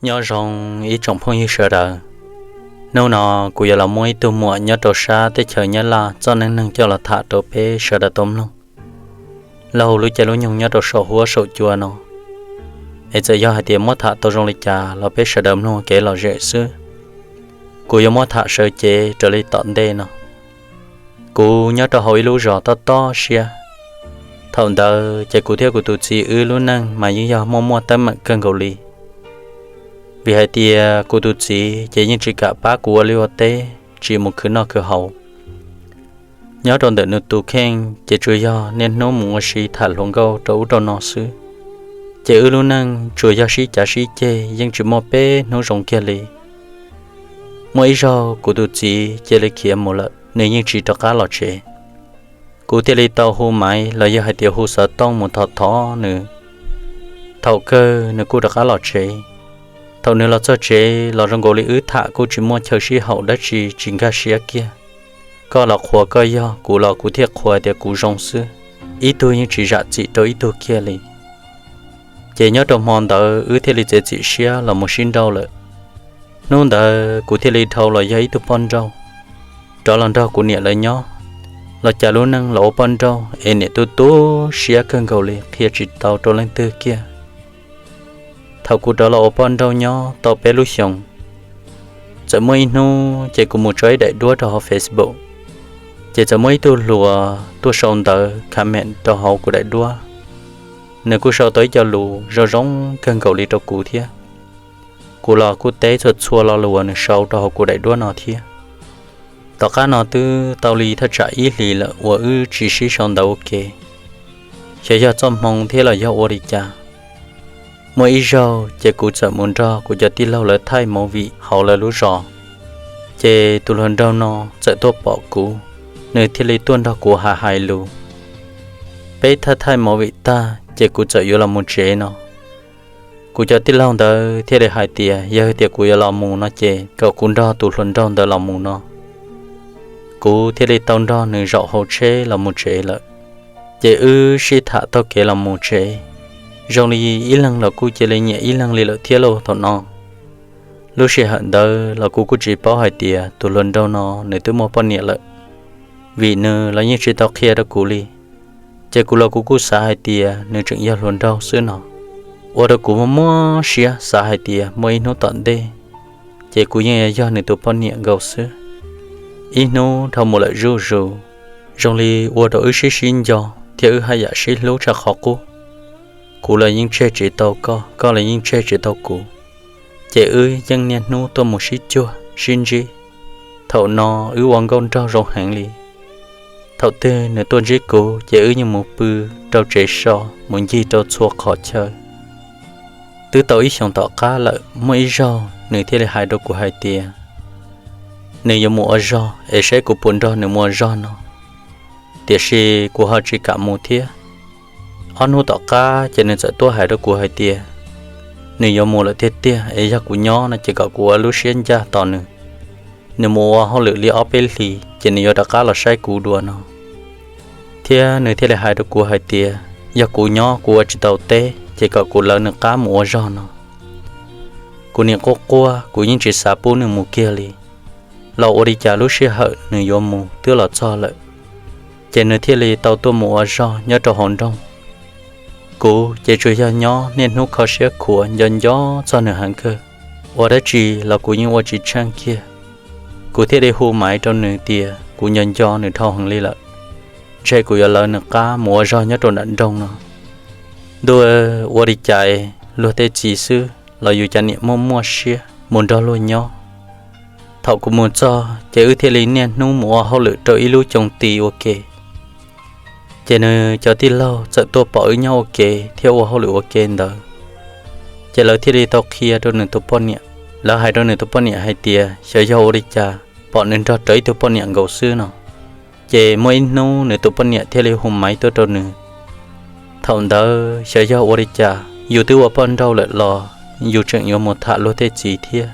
Nyob zoo ib tsoom phooj ywg sawv daws. Hnub no kuv yuav los muab ib tug muam nyob rau sab teb chaws Nyab Laj txoj neej neeg coj los tham rau peb sawv daws tau mloog. Lauj, lub caij lub nyoog nyob rau saum huab saum cua no, es txawm yog hais tias muab tham tau zoo li cas los peb sawv daws mloog kev lom zem xwb. Kuv yuav muab tham sawv cev raws li tom ntej no. Kuv nyob rau hauv ib lub zos tob tob siab. Thaum ntawd ces kuv thiab kuv tus txiv wb lub neej mas yeej yog muaj muaj teeb meem kawg nkaus li. Vim hais tias kuv tus txiv ces yeej tsis kam pab kuv ua liaj ua teb, tsis mus khwv noj khwv haus. Nyob rau ntawm nws tus kheej ces tsuas yog niaj hnub mus ua si tham hluas nkauj rau ub rau no xwb. Ces wb lub neej tsuas yog sib cav sib ceg, yeej tsis muaj peb hnub zoo kiag li. Muaj ib zaug kuv tus txiv cia li khiav mus lawm, nws yeej tsis rov qab los tsev. Kuv thiaj li tau hu maiv los yog hais tias hu xov tooj mus thov thov nws. Thaum kawg nws kuj rov qab los tsev. Thaum nws los txog tsev los zoo nkaus li wb tham kuj tsis muaj chaw sib haum dab tsi, tsis nkag siab kiag. Koj los qhuas koj yog, kuv los kuv thiaj qhuas tias kuv zoo xwb. Ib tug yeej tsis zam txim rau ib tug kiag li. Ces nyob rau hmo ntawd wb thiaj li txiav txim siab los mus sib nrauj lawm. Hnub ntawd kuv thiaj li dhau los yog ib tug poj nrauj, rov los nrog kuv niam lawv nyob. Los cas lub neej los ua poj nrauj es niam tu tu siab kawg nkaus li, qhia tsis tau rau leej twg kiag. Thaum kuv rov los ua poj nrauj nyob tau peb lub xyoos, txawm muaj ib hnub ces kuv mus tso ib daim duab rau hauv Facebook, ces txawm muaj ib tug hluas tuaj sau ntawv comment rau hauv kuv daim duab. Nws kuj sau tau ib co lus zoo zoo kawg nkaus li rau kuv thiab. Kuv los kuj teb txhua txhua lo lus uas nws sau rau hauv kuv daim duab no thiab. Tom qab no twb tau li thaj tsam ib hlis lawm uas wb tsis sib sau ntawv ua ke. Xyov yog txoj hmoo thiab los yog ua li cas, muaj ib zaug ces kuv txawm mus nrog kuv cov tij laug lawv thaij movie hauv lawv lub zos. Ces tus hluas nraug no txawm tuaj pom kuv, nws thiaj li tuaj nrog kuv hais hais lus. Peb thaij thaij movie tag ces kuv txawm yuav los mus tsev no. Kuv cov tij laug ntawd thiaj li hais tias yog tias kuv yuav los mus no ces kom kuv nrog tus hluas nraug ntawd los mus no. Kuv thiaj li tau nrog nws zaum hauv tsheb los mus tsev lawm. Ces wb sib tham taug kev los mus tsev. Zoo li ib leeg los kuj cia li nyiam ib leeg li lawm thiab lauj thaum no. Lub sij hawm ntawd los kuv kuj tsis paub hais tias tus hluas nraug no nws twb muaj poj niam lawm, vim nws los yeej tsis tau qhia rau kuv li. Ces kuv los kuv kuj xav hais tias nws tseem yog hluas nraug xwb no. Ua rau kuv muaj muaj siab xav hais tias muaj ib hnub tom ntej ces kuv yeej yog nws tus poj niam nkaus xwb. Ib hnub dhau mus lawm zuj zus, zoo li ua rau wb sib sib nco thiab wb haj yam sib hlub tshaj qhov qub. Kuv los yeej tseg tsis tau koj, koj los yeej tseg tsis tau kuv. Ces wb yeej niaj hnub tuaj mus sib cuag sib ntsib. Thaum no wb ua nkauj nraug zoo heev li. Thaum twg nws tuaj ntsib kuv ces wb yeej mus pw rau tsev so, mus ncig rau txhua qhov chaw. Twb tau ib xyoos tom qab lawm, muaj ib zaug nws thiaj li hais rau kuv hais tias nws yuav mus ua zog es saib kuv puas nrog nws mus ua zog no, tiam sis kuv ho tsis kam mus thiab. Ob hnub tom qab ces nws txawm tuaj hais rau kuv hais tias nws yuav mus lawm tiag tiag es yog kuv nyob no ces kom kuv ua lub siab ncaj tos nws. Nws mus ua hauj lwm li ob peb hlis ces nws yuav rov qab los saib kuv dua no. Thiab nws thiaj li hais rau kuv hais tias yog kuv nyob kuv ua tsis tau teb ces kom kuv lawv nws qab mus ua zog no. Kuv nim quaj quaj, kuv yeej tsis xav pub nws mus kiag li. Los ua li cas lub sij hawm nws yuav mus twb los txog lawm, ces nws thiaj li tau tuaj mus ua zog nyob rau hauv nroog. Kuv ces tsuas yog nyob niaj hnub kho siab khuav nco nco txog nws heev kawg. Ua dab tsi los kuv yeej ua tsis tsheej kiag. Kuv thiaj li hu maiv rau nws tias kuv nco nco nws dhau heev li lawm, ntshe kuv yuav lawv nws qab mus ua zog nyob rau nram nroog no. Ntuj, ua li cas luag tej txiv xwb los yus cas niam muaj muaj siab mus nrog luag nyob. Thaum kuv mus txog ces wb thiaj li niaj hnub mus ua hauj lwm rau ib lub coos ti ua ke. Ces nws cov tij laug txawm tuaj pom wb nyob ua ke thiab ua hauj lwm ua ke ntawd, ces lawv thiaj li tau qhia rau nws tus poj niam. Lawv hais rau nws tus poj niam hais tias xyov yog ua li cas pom nws nrog rawv ib tug poj niam nkaus xwb no. Ces muaj ib hnub nws tus poj niam thiaj li hu maiv tuaj rau nws. Thaum ntawd xyov yog ua li cas yus twb ua poj nrauj lawm los yus tseem yuav mus tham luag tej txiv thiab.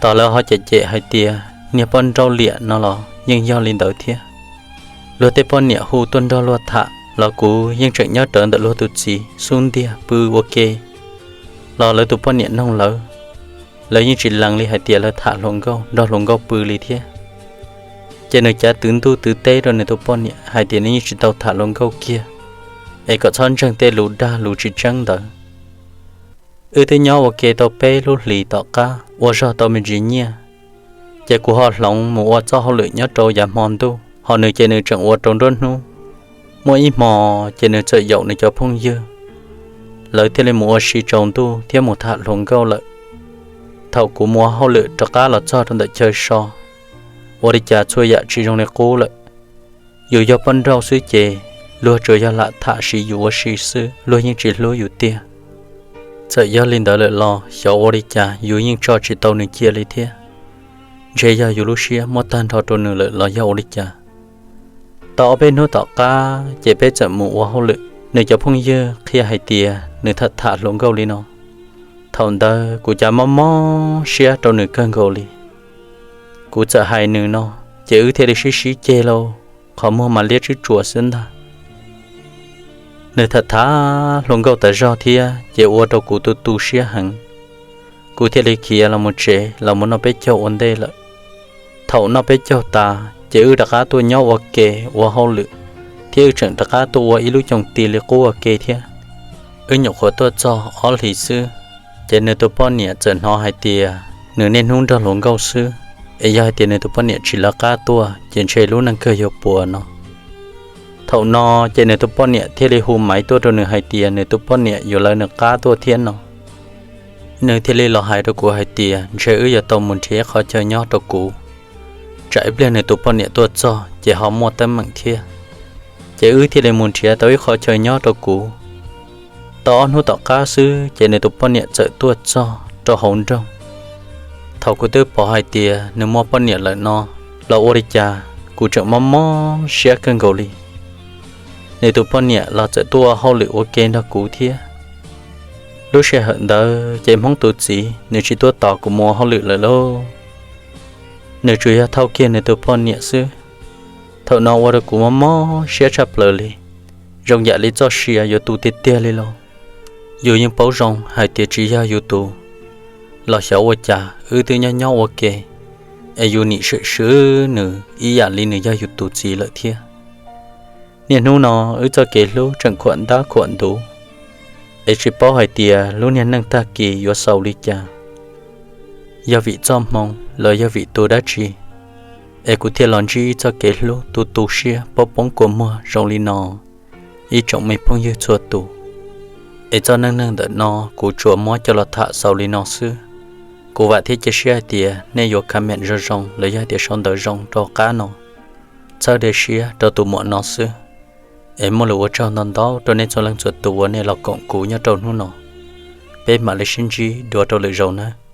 Tos lawv ho cem cem hais tias niag poj nrauj liam no los yeej yog li ntawd thiab. Luag tej poj niam hu tuaj nrog luag tham los kuv yeej tseem nyob rawv ntawm luag tus txiv xub ntiag pw ua ke, los lawv tus poj niam noog lawv lawv yeej tsis lees li hais tias lawv tham hluas nkauj nrog hluas nkauj pw li thiab. Ces nws cav twv ntuj twv teb rau nws tus poj niam hais tias nws yeej tsis tau tham hluas nkauj kiag, es kom txhob ntseeg tej lus dag lus tsis tseeb ntawd. Wb twb nyob ua ke tau peb lub hlis tom qab ua zog tau me ntsis nyiaj, ces kuv ho hloov mus ua txoj hauj lwm nyob rau yav hmo ntuj, ho nws ces nws tseem ua rau nruab hnub. Muaj ib hmo ces nws txawm yaum nws cov phooj ywg, lawv thiaj li mus ua si tsaus ntuj thiab mus tham hluas nkauj lawm. Thaum kuv mus ua hauj lwm rov qab los txog rau ntawm chaw so, ua li cas txhua yam tsis zoo li qub lawm. Yus yog poj nrauj xwb ces luag tsuas yog lam tham siv yus ua si xwb, luag yeej tsis hlub yus tiag. Txawm yog li ntawd lawm los xyov ua li cas yus yeej tso tsis tau nws cia li thiab. Ntshe yog yus lub siab muab tag nrho rau nws lawm los yog ua li cas. Tau ob peb hnub tom qab ces peb txawm mus ua hauj lwm, nws cov phooj ywg qhia hais tias nws tham tham hluas nkauj li no. Thaum ntawd kuv cas mob mob siab rau nws kawg nkaus li. Kuv txawm hais nws no, ces wb thiaj li sib sib ceg lauj, qhov muag mas liab tswb tsuas xwb ntag. Nws tham tham hluas nkauj tas zog thiab ces ua rau kuv tu tu siab heev. Kuv thiaj li khiav los mus tsev los mus noj peb caug ua ntej lawm. Thaum noj peb caug tas ces wb rov qab tuaj nyob ua ke ua hauj lwm, thiab wb tseem rov qab tuaj ua ib lub cooj ti li qub ua ke thiab. Wb nyuam qhuav tuaj txog ob hlis xwb, ces nws tus poj niam txawm hnov hais tias nws niaj hnub nrog hluas nkauj xwb, es yog hais tias nws tus poj niam tsis lawv qab tuaj ces ntshe lub neej kawg yuav puas no. Thaum no ces nws tus poj niam thiaj li hu maiv tuaj rau nws hais tias nws tus poj niam yuav lawv nws qab tuaj thiab no. Nws thiaj li los hais rau kuv hais tias ntshe wb yuav tau mus nrhiav ib qhov chaw nyob rau kuv, tsam ib pliag nws tus poj niam tuaj txog ces ho muaj teeb meem thiab. Ces wb thiaj li mus nrhiav tau ib qhov chaw nyob rau kuv. Tau ob hnub tom qab xwb ces nws tus poj niam txawm tuaj txog rau hauv nroog. Thaum kuv twb pom hais tias nws muaj poj niam lawm no, los ua li cas kuv tseem mob mob siab kawg nkaus li. Nws tus poj niam los txawm tuaj ua hauj lwm ua ke nrog kuv thiab. Lub sij hawm ntawd ces Hmoob tus txiv nws tsis tuaj tos kuv mus ua hauj lwm lawm lauj, nws tsuas yog thauj kiag nws tus poj niam xwb. Thaum no ua rau kuv mob mob siab tshaj plaws li, zoo yam li txoj sia yuav tu tiag tiag li lauj. Yus yeej paub zoo hais tias tsis yog yus tus, los xyov ua cas wb twb nyob nyob ua ke, es yus nim swm swm nws ib yam li nws yog yus tus txiv lawm thiab. Niaj hnub no wb txoj kev hlub tseem khuam ntab khuam ntuv, es tsis paub hais tias lub niag neej tag kis yuav xaus li cas. Yog vim txoj hmoo los yog vim tus dab tsi, es kuv thiaj los ntsib txoj kev hlub tu tu siab poob poob kua muag zoo li no. Ib tsoom me phooj ywg txhua tus, es txoj neej neeg ntawm no kuv tsuas muab coj los tham xaus li no xwb. Kuv vam thiab cia siab hais tias nej yuav comment zoo zoo los yog tias sau ntawv zoo rau qab no, txhawb dej siab rau tus muam no xwb. Es muaj lus ua tsaug ntau ntau rau nej txhua leej txhua tus uas nej los koom kuv nyob rau hnub no. Peb mam li sib ntsib dua rau lwm zaus nawb.